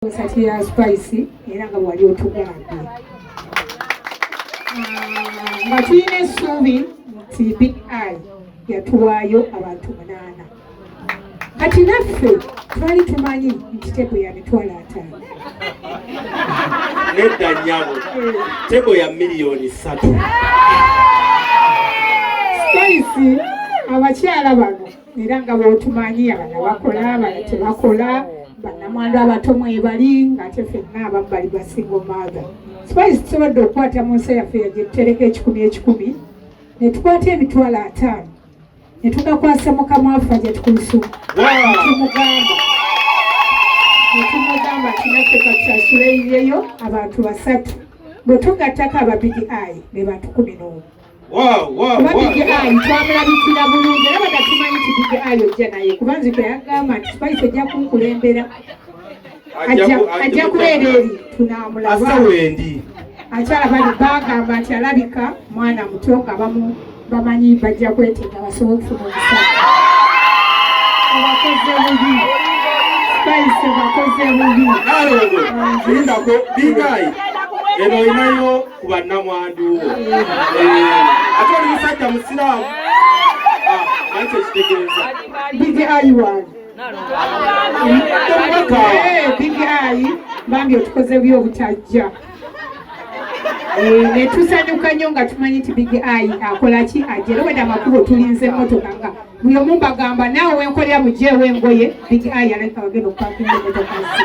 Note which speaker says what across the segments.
Speaker 1: konsati ya Spice era nga wali otugambye nga tulina essuubi nti Big Eye yatuwaayo abantu 8. Kati naffe twali tumanyi nti table ya 50,000.
Speaker 2: Nedda nnyabo, table ya 3 million.
Speaker 1: Spice, abakyala bano era nga bw'otumanyi, abana bakola, abala tebakola, bannamwandu abato mwebali, ng'ate ffenna abamu bali ba single mother. Spice, tusobodde okukwata mu nsi yaffe yagye tutereka ekikumi ekikumi, ne tukwata 50,000 ne tugakwasa mukama waffe ajja tukulusumu. Tumugamba nti naffe katusasuleireyo abantu basatu, bwe tugattako aba Big Eye be bantu 11. Kuba Big Eye twamulabikira bulungi era bada tumanyi nti Big Eye ojja naye, kuba nziko yagamba nti Spice ojja kunkulembera, ajja kubeera eri tunamulaba.
Speaker 2: Asa wendi.
Speaker 1: Akyala bali bagamba nti alabika mwana muto nga bamu bamanyi bajja kwetega basobole okufuna omusajja. Obakoze bubi, Spice, bakoze bubi.
Speaker 2: Nalongo, lindako. Big Eye eno olinayo ku bannamwandu, ate oli musajja musiraamu. Ah, manyi kyekitegeeza.
Speaker 1: Big Eye wange.
Speaker 2: Omubaka.
Speaker 1: Big Eye bambi otukoze byo obutajja. Ne tusanyuka nnyo nga tumanyi nti Big Eye akola ki, ajja. Era wenda amakubo tulinze emmotoka nga buli omu mbagamba naawe wenkolera mugyewo engoye. Big Eye alabika bagenda okupakinga emmotoka ze,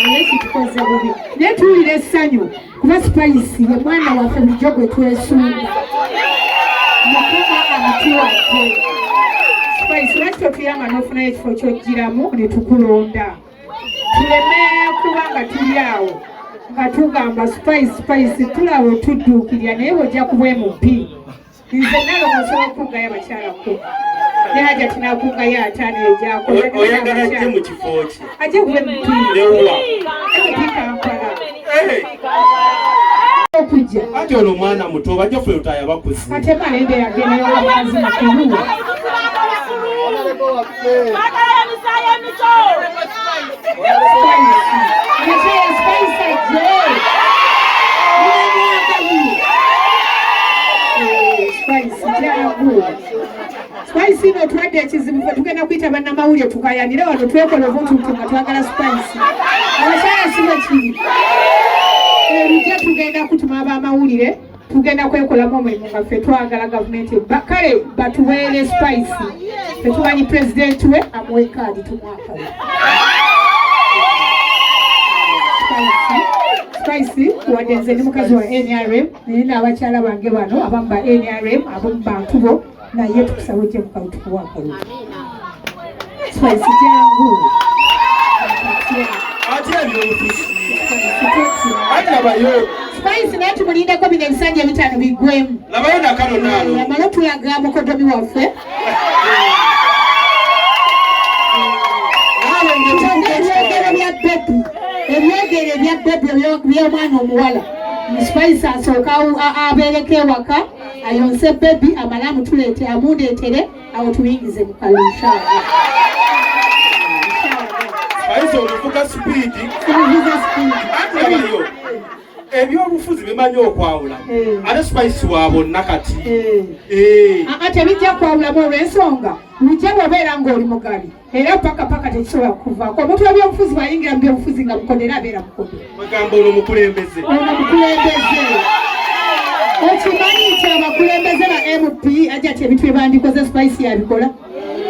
Speaker 1: naye kitukoze bubi, naye tuwulira essanyu kuba Spice ye mwana waffe bulijjo gwe twesunga. Mukama amutuwadde. Spice, lwaki totuyamba n'ofunayo ekifo ky'ojjiramu ne tukulonda, tuleme kuba nga tuli awo nga tugamba Spice, Spice, tulaba otudduukirira, naye bw'ojja kuba MP, nze nalongo osobola okukungayo abakyala 10 ne Hajati n'akungayo 50 egyakola.
Speaker 2: Oyagala ajje mu kifo ki?
Speaker 1: Ajje kuba MP.
Speaker 2: Ewa?
Speaker 1: MP Kampala. Okujja.
Speaker 2: Ati ono mwana muto, bajja ffe lutaaya bakuze.
Speaker 1: Ate Malende yagendayo nga mukazi mukulu.
Speaker 3: Twagala emisayi emito.
Speaker 1: Spice, Spice ajje. Emyaka buli. Spice, jangu. Spice ino tuwadde ekizibu, ffe tugenda kuyita bannamawulire tukayanire wano twekola obuntuntu nga twagala Spice. Abakyala si bwe kiri. Erujja tugenda kutuma abamawulire, tugenda kwekolamu omulimu nga ffe twagala gavumenti kale batuweere Spice. Tetumanyi pulezidenti we amuwe kaadi tumwakala. Spice, wadde nze ndi mukazi wa NRM, naye n'abakyala bange bano abamu ba NRM, abamu bantu bo, naye tukusaba ojje mukalu tukuwa akalulu. Spice, jangu.
Speaker 2: Ate ebyobufuzi ati labayo.
Speaker 1: Spice naye tumulindeko bino ebisanja 5 biggwemu.
Speaker 2: Labayo nakano naalo.
Speaker 1: Amale tulaga mukodomi waffe. Ebyogero bya baby, ebyogero ebya baby by'omwana omuwala. Spice asooka abeereko ewaka ayonse baby, amale amutuleete, amundeetere awo tuyingize mu kalulu inshallah.
Speaker 2: Spice omuvuga speed.
Speaker 1: Tumuvuze speed.
Speaker 2: Ati labayo ebyobufuzi bimanyi okwawula. Ate Spice wa bonna kati.
Speaker 1: Aa, tebijja kwawulamu olw'ensonga lujja bw'obeera ng'oli mugabi era paka paka tekisobola kukuvaako. Omuntu w'ebyobufuzi bw'ayingira mu byobufuzi nga mukodo, era abeera mukodo.
Speaker 2: Bagamba ono mukulembeze.
Speaker 1: Ono mukulembeze. Okimanyi nti abakulembeze ba MP ajja ti ebintu bye bandikoze Spice yabikola,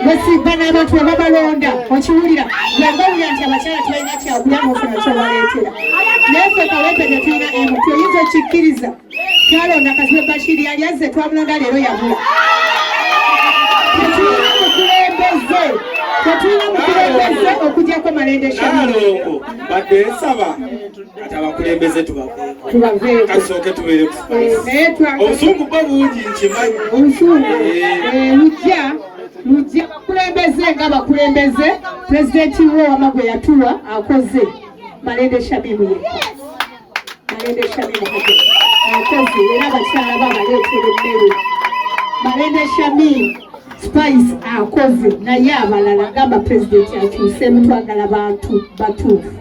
Speaker 1: bwesiba n'abantu bwe babalonda. Okiwulira yanga owulira nti abakyala tebalina kyakulya n'ofuna kyobaleetera, naye ffe Kawempe tetulina MP. Oyinza okikkiriza? Twalonda Kasibe Bashiri, yali azze, twamulonda, leero yabula. Tetulina mukulembeze, tetulina mukulembeze okujjako Malende Shamim.
Speaker 2: Nalongo, badde nsaba kati abakulembeze tubaveeko.
Speaker 1: Tubaveeko.
Speaker 2: Kasooke tubeere ku Spice.
Speaker 1: Naye
Speaker 2: Obusungu bwo bungi, nkimanyi.
Speaker 1: Obusungu. Lujja, lujja bakulembeze nga bakulembeze. Pulezidenti wo wama gwe yatuwa akoze, Malende Shamimu yekka. Malende Shamimu akoze era abakyala babaleetera emmere. Malende Shamim, Spice akoze, naye abalala gamba pulezidenti akyuseemu, twagala bantu batuufu.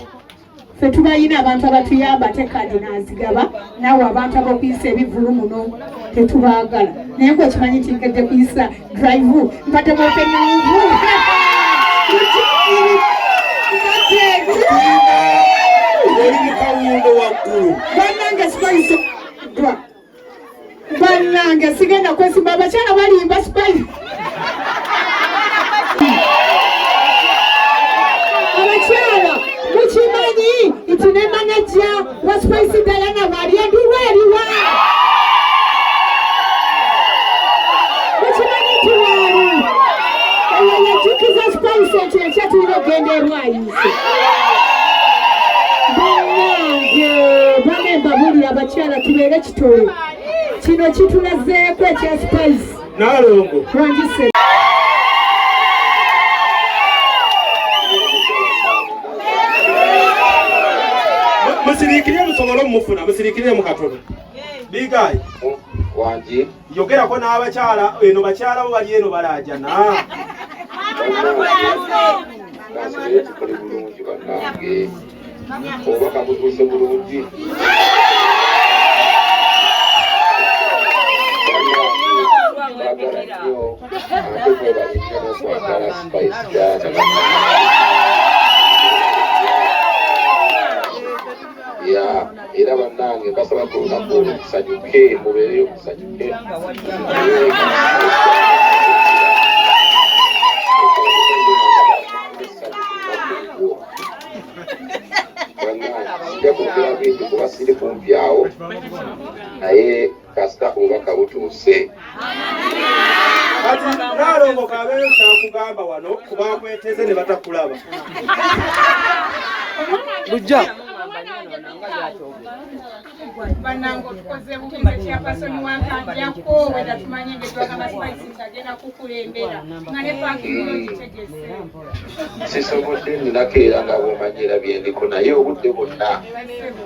Speaker 1: Ffe tubalina abantu abatuyamba ate kaadi n'azigaba, naawe abantu ab'okuyisa ebivvulu muno tetubaagala. Naye gwe okimanyi nti nkedde kuyisa drive mpate mwopenyonvu.
Speaker 2: Oli mu kawundo waggulu.
Speaker 1: Bannange Spice dwa. Bannange sigenda kwesimba, abakyala balimba Spice. Abakyala mukimanyi nti ne manaja wa Spice Diana wali endulwa eriwa. Mukimanyi nti waali eyo yajjukiza Spice nti enkya tulina okugenda erwayise. Bannange bane mbabuulira abakyala tubeere kitole. Kino kitulazeeko ekya Spice.
Speaker 2: Nalongo.
Speaker 1: Wangise.
Speaker 2: Musiriikirire musobole omufuna, musiriikirire mu katono. Big Eye.
Speaker 4: Wangi.
Speaker 2: Yogerako n'abakyala eno, bakyala bo bali eno balaajana.
Speaker 4: Kansubire tukole bulungi bannange. Obubaka butuuse bulungi. Baagala nnyo ate mwebale nnyo n'okwagala Spice Diana bannange. Ya era bannange mbasaba ku lunaku olwo musanyuke, mubeereyo musanyuke. Sijja kwogera bingi kuba siri kumpi awo, naye kasita obubaka butuuse.
Speaker 2: Kati Nalongo kabeeyo kyakugamba wano kubakweteze ne batakulaba.
Speaker 5: Lujja.
Speaker 1: Bannange otukoze bubi chairperson wankanjako weda tumanye engeri twagamba Spice nti agenda kukulembera nga ne parking yo gitegese.
Speaker 4: Sisobodde nninako era nga bw'omanyi era bye ndiko, naye obudde bwonna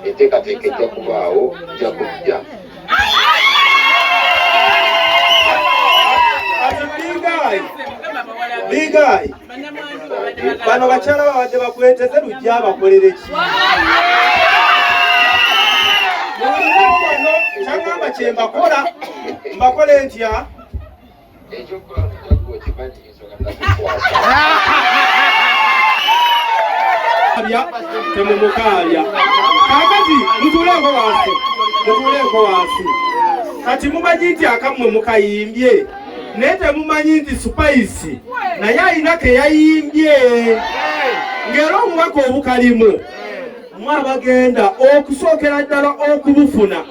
Speaker 4: enteekateeka ejja kubaawo, nja kujja.
Speaker 2: Ati Big Eye, Big Eye, bano bakyala babadde bakweteze Lujja abakolere ki? Muwulire wano kyaŋŋamba kye mbakola, mbakole ntya?
Speaker 4: Ekyokukola Lujja gwe okimanyi, ensonga nakukwasa.
Speaker 2: Temumukaabya. Kaakati mutuuleko wansi, mutuuleko wansi. Kati mumanyi nti akammwe mukayimbye, naye temumanyi nti Spice naye alina ke yayimbye ng'era obubaka obukalimu mwe abagenda okusookera ddala okubufuna.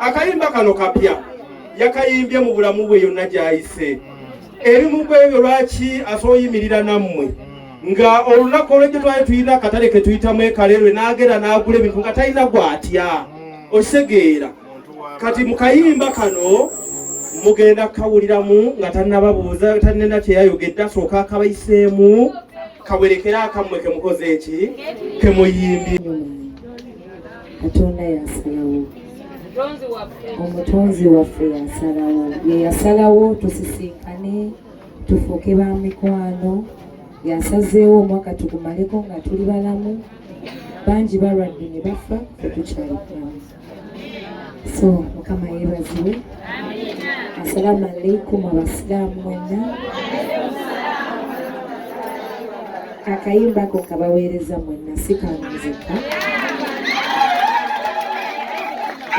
Speaker 2: Akayimba kano kapya, yakayimbye mu bulamu bwe yonna gy'ayise. Ebimu ku ebyo lwaki asobola oyimirira nammwe nga olunaku olw'ejjo twali tulina akatale ke tuyitamu ekalerwe, n'agenda n'agula ebintu nga talina gw'atya okitegeera. Kati mu kayimba kano mugenda kukawuliramu nga tannababuuza, tannena kye yayogedde, asooka akabayiseemu kawerekere akammwe ke mukoze eki ke muyimbye.
Speaker 6: Katonda yasalawo, omutonzi waffe yasalawo, ye yasalawo tusisinkane tufuuke ba mikwano, yasazeewo omwaka tugumaleko nga tuli balamu. Bangi balwadde ne bafa, ffe tukyali balamu. So Mukama yeebazibwe. Assalamu alaikum abasiraamu mwenna. Akayimba ako kabaweereza mwenna, si kanzeka.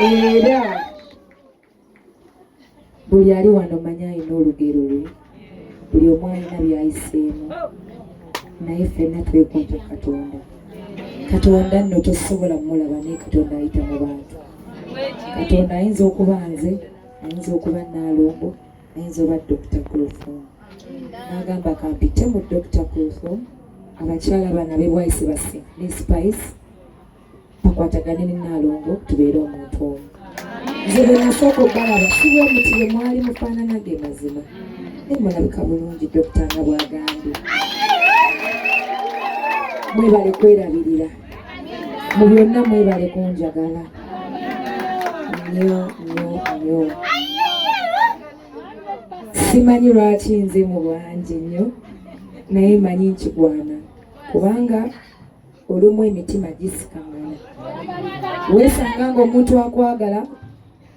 Speaker 6: Era buli ali wano manyi alina olugero lwe, buli omu alina by'ayiseemu, naye ffenna twekwata Katonda. Katonda nno tosobola mulaba, naye Katonda ayita mu bantu. Katonda ayinza okuba nze, ayinza okuba Nalongo, ayinza oba Dr. Kulthum. N'agamba kampite mu Dr. Kulthum, abakyala bano ab'ebwayise basi ne Spice bakwatagane ne Nalongo tubeere omuntu omu. Nze bwe nasooka okubalaba si bwe muti bwe mwali mufaanana ge mazima, naye mulabika bulungi Dokita nga bw'agambye. Mwebale kwerabirira mu byonna, mwebale kunjagala nnyo nnyo nnyo. Simanyi lwaki nze mu bwangi nnyo, naye manyi nkigwana kubanga Olumu emitima gisikangana, weesanga ng'omuntu akwagala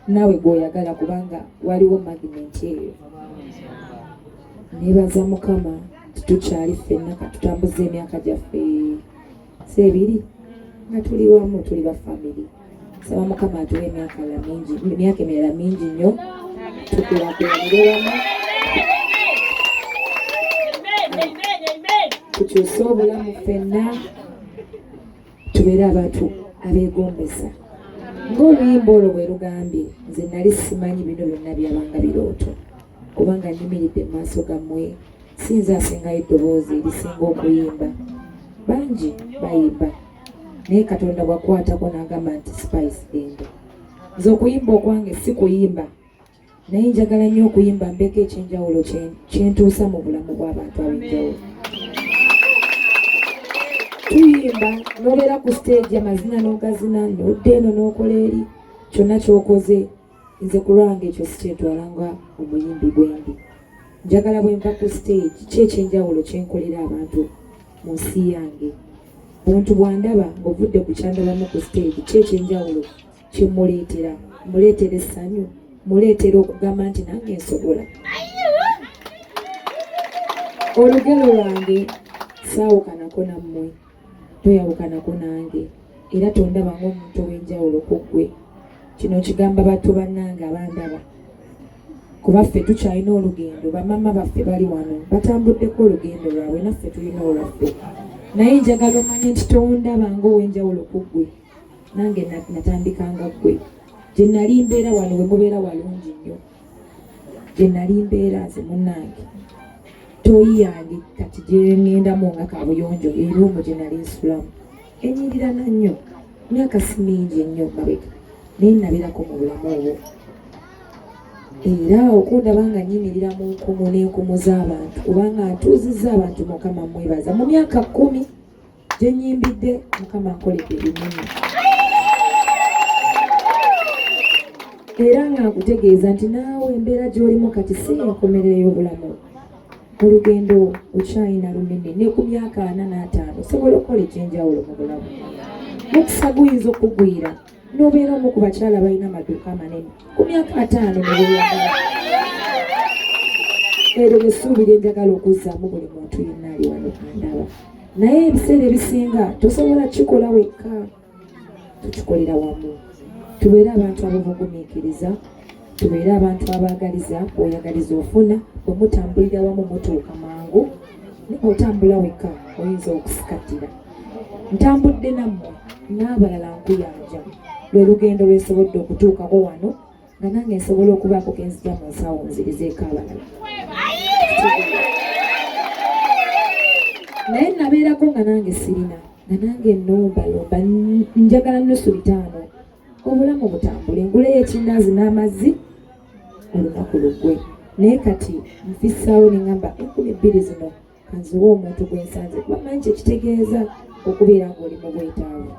Speaker 6: naawe gw'oyagala, kubanga waliwo maginenti eyo. Nebaza Mukama tukyali ffenna, katutambuza emyaka gyaffe si ebiri nga tuli wamu, tuli ba family. Saba Mukama atuwe emyaka mingi, emyaka emirala mingi nnyo, tukulakulanire wamu, tukyuse obulamu ffenna, tubeere abantu abeegombesa ng'oluyimba olwo bwe lugambye. Nze nali simanyi bino byonna byabanga birooto, kubanga nyimiridde mu maaso gammwe, sinza asingayo eddoboozi erisinga okuyimba, bangi bayimba, naye Katonda bwakwatako n'agamba nti Spice genda. Nze okuyimba okwange si kuyimba, naye njagala nnyo okuyimba mbeeko ekyenjawulo kyentuusa mu bulamu bw'abantu ab'enjawulo. Tuyimba n'obeera ku stage, amazina n'ogazina, n'odda eno n'okola eri, kyonna ky'okoze. Nze ku lwange ekyo sikyetwala nga omuyimbi bwendi. Njagala bwe nva ku stage, ki ekyenjawulo kyenkolera abantu mu nsi yange? Omuntu bw'andaba ng'ovudde ku kyandabamu ku stage, ki ekyenjawulo kyemuleetera? Muleetera essanyu, muleetera okugamba nti nange nsobola. Olugero lwange saawukanako nammwe, toyawukanako nange, era tondaba ng'omuntu ow'enjawulo ku ggwe. Kino kigamba bato bannange abandaba, kuba ffe tukyalina olugendo. Bamama baffe bali wano batambuddeko olugendo lwabwe, naffe tulina olwaffe, naye njagala omanye nti tondaba ng'ow'enjawulo ku ggwe. Nange natandikanga ggwe. Gye nali mbeera wano we mubeera walungi nnyo. Gye nali mbeera nze munnange, toyi yange kati gye ŋŋendamu nga kabuyonjo, eruumu gye nali nsulamu enyirirana nnyo, myaka si mingi ennyo mabega, naye nabeerako mu bulamu obwo. Era okundaba nga nnyimirira mu nkumu n'enkumu z'abantu, kubanga ntuuzizza abantu, Mukama mwebaza. Mu myaka 10 gye nnyimbidde, Mukama nkoledde binene, era nga nkutegeeza nti naawe embeera gy'olimu kati si enkomerero y'obulamu. Olugendo okyalina lunene, ne ku myaka 45 osobola okukola ekyenjawulo mu bulamu. Mukisa guyinza okugwira n'obeera omu ku bakyala balina amaduuka amanene ku myaka 50 ne weeyagala. Eryo lyessuubi lye njagala okuzzaamu buli muntu yenna ali wano andaba, naye ebiseera ebisinga tosobola kukikola wekka, tukikolera wamu. Tubeere abantu ababugumiikiriza, tubeere abantu abaagaliza. Bw'oyagaliza ofuna, bwe mutambulira wamu mutuuka mangu, naye bw'otambula wekka oyinza okusikattira. Ntambudde nammwe n'abalala, nkuyanja, lwe lugendo lwesobodde okutuukako wano, nga nange nsobola okubaako kenzija mu nsawo nzirizeeko abalala. Naye nabeerako nga nange sirina, nga nange nombalomba, njagala nusu bitaano obulamu butambule, nguleyo ekindaazi n'amazzi olunaku luggwe. Naye kati nfissaawo neŋŋamba 2000 zino kanziwe omuntu gwe nsanze, kuba manyi kyekitegeeza okubeera ng'oli mu bwetaavu.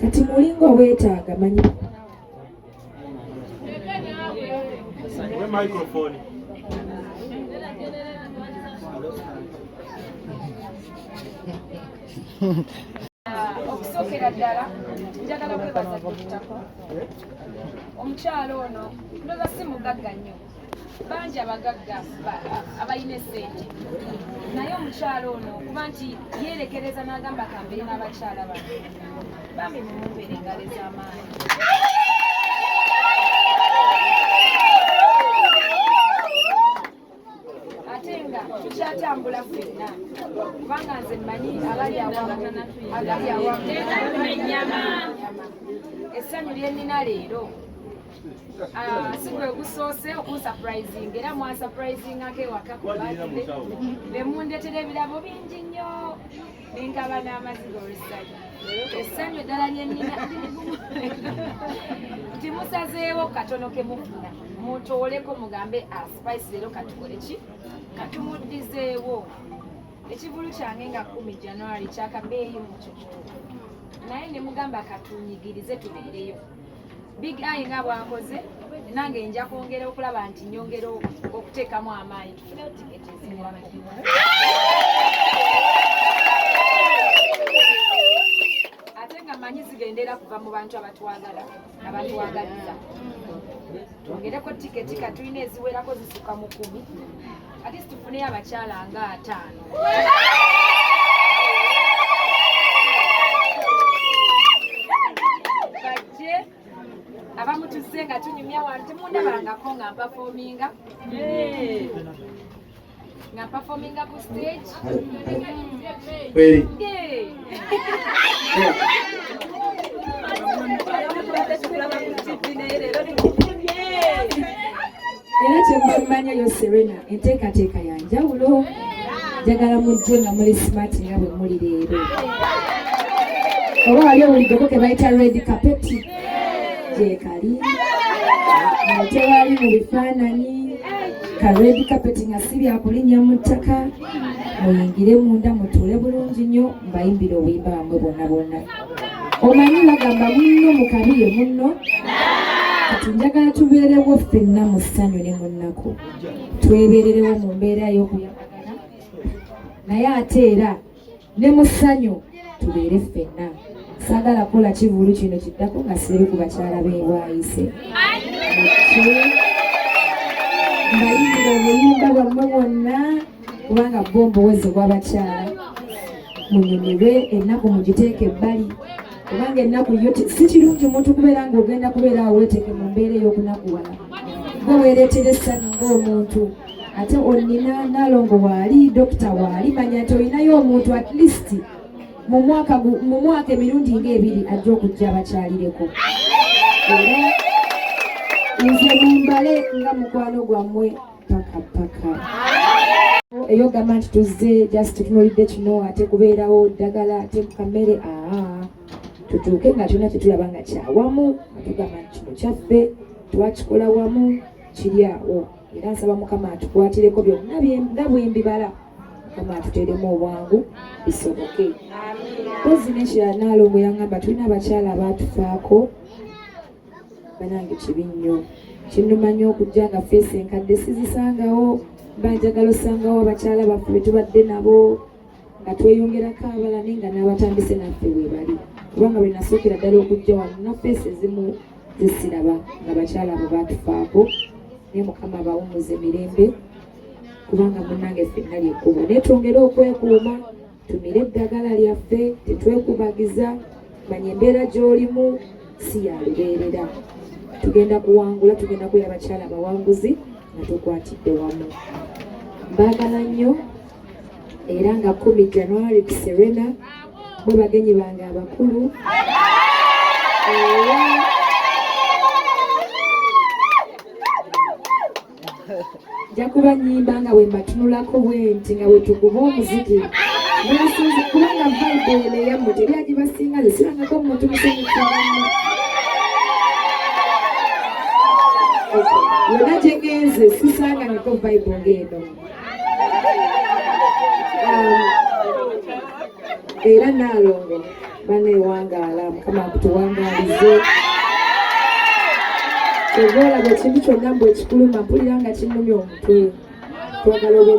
Speaker 6: Kati mulinga obwetaaga manyi.
Speaker 2: Microphone.
Speaker 5: Okusookera ddala njagala kwebaza Dokitako. Omukyalo ono ndoza si mugagga nnyo, bangi abagagga abalina essente, naye omukyalo ono kuba nti yeerekereza n'agamba kambeere n'abakyala bano, bambi mumumpeere engalo ez'amaanyi. Ate nga tukyatambula ffenna, kubanga nze mmanyi abali awamu agali awamu ennyama. Essanyu lye nnina leero, si gwe gusoose okunsurprising, era mwansurprisingako ewaka ku birthday ne mundetera ebirabo bingi nnyo, nenkaba n'amaziga olw'essanyu. Essanyu eddala lye nnina nti musazeewo katono ke mufuna mutooleko, mugambe Spice leero katukole ki, katumuddizeewo. Ekivulu kyange nga 10 January kyakabeeyi mu kituufu, naye ne mugamba katunyigirize tubeereyo. Big Eye nga bwakoze, nange nja kwongera okulaba nti nyongera okuteekamu amaanyi tufuneyo tiketi eziwerako. Mmanyi zigenda era kuva mu bantu abatwagala, abatwagaliza. Twongereko tiketi, ka tulina eziwerako zisukka mu 10, at least tufuneyo abakyala nga 50. Bajje abamu tuzze nga tunyumya wano, temundabangako nga mpafominga nga performinga ku stage.
Speaker 2: Kweli.
Speaker 6: Era kyemumanya yo Serena, enteekateeka ya njawulo. Njagala mujje nga muli smart nga bwe muli leero. Oba wali owuliddeko ke bayita red carpet, gyekali tewali mu bifaananyi ka red carpet nga si byakulinnya mu ttaka. Muyingire munda mutuule bulungi nnyo, mbayimbire obuyimba bwammwe bwonna bwonna. Omanyi bagamba munno mu kabi ye munno, kati njagala tubeerewo ffenna mu ssanyu ne mu nnaku, twebeererewo mu mbeera ey'okuyambagana, naye ate era ne mu ssanyu tubeere ffenna. Saagala kukola kivvulu kino kiddako nga siri ku bakyala b'ebwayise. Mbayimbira obuyimba bwammwe bwonna, kubanga bo mbuweze bw'abakyala. Munyumirwe ennaku, mugiteeke ebbali, kubanga ennaku yo si kirungi omuntu kubeera ng'ogenda kubeera awo weeteeke mu mbeera ey'okunakuwala. Gwe weereetera essanyu ng'omuntu, ate onina Nalongo waali, dokita waali, manya nti olinayo omuntu at least mu mwaka emirundi ng'ebiri ajja okujja abakyalireko. Era nze mumbale nga mukwano gwammwe paka paka. Eyogamba nti tuzze just tutunuulidde kino, ate kubeerawo ddagala, ate kamere, tutuuke nga kyonna kyetulaba nga kyawamu, nga tugamba nti kino kyaffe, twakikola wamu, kiri awo. Era nsaba Mukama atukwatireko byonna nga bwe mbibala, Mukama atuteeremu obwangu bisoboke. Mpozi n'ekirala, Naalongo yangamba tulina abakyala abaatufaako. Banange kibi nnyo, kinnuma nnyo okujja nga face enkadde sizisangawo. Mba njagala osangawo abakyala baffe be tubadde nabo nga tweyongerako abalala, naye nga n'abatandise naffe we bali, kubanga bwe nasookera ddala okujja wano na face ezimu zisiraba nga bakyala abo baatufaako. Naye Mukama abawummuze mirembe, kubanga munnange ffenna lyekkubo. Naye twongere okwekuuma, tumire eddagala lyaffe, tetwekubagiza. Manya embeera gy'olimu si ya lubeerera. Tugenda kuwangula, tugenda kubeera abakyala abawanguzi nga tukwatidde wamu. Mbaagala nnyo, era nga 10 January ku Serena, mwe bagenyi bange abakulu. Era nja kuba nnyimba nga bwe mbatunulako bwe nti nga bwe tukuba omuziki musinzi, kubanga vibe eno eyammwe teri agibasinga. Nze sirangako omuntu musanyufu banno yonna gye ngenze, sisangangako vibe ng'eno. Era Naalongo baneewangaala, Mukama akutuwangaalize. Kyova olaba ekintu kyonna mbwe ekikuluma, mpulira nga kinnumya omutwe. Twagala obeere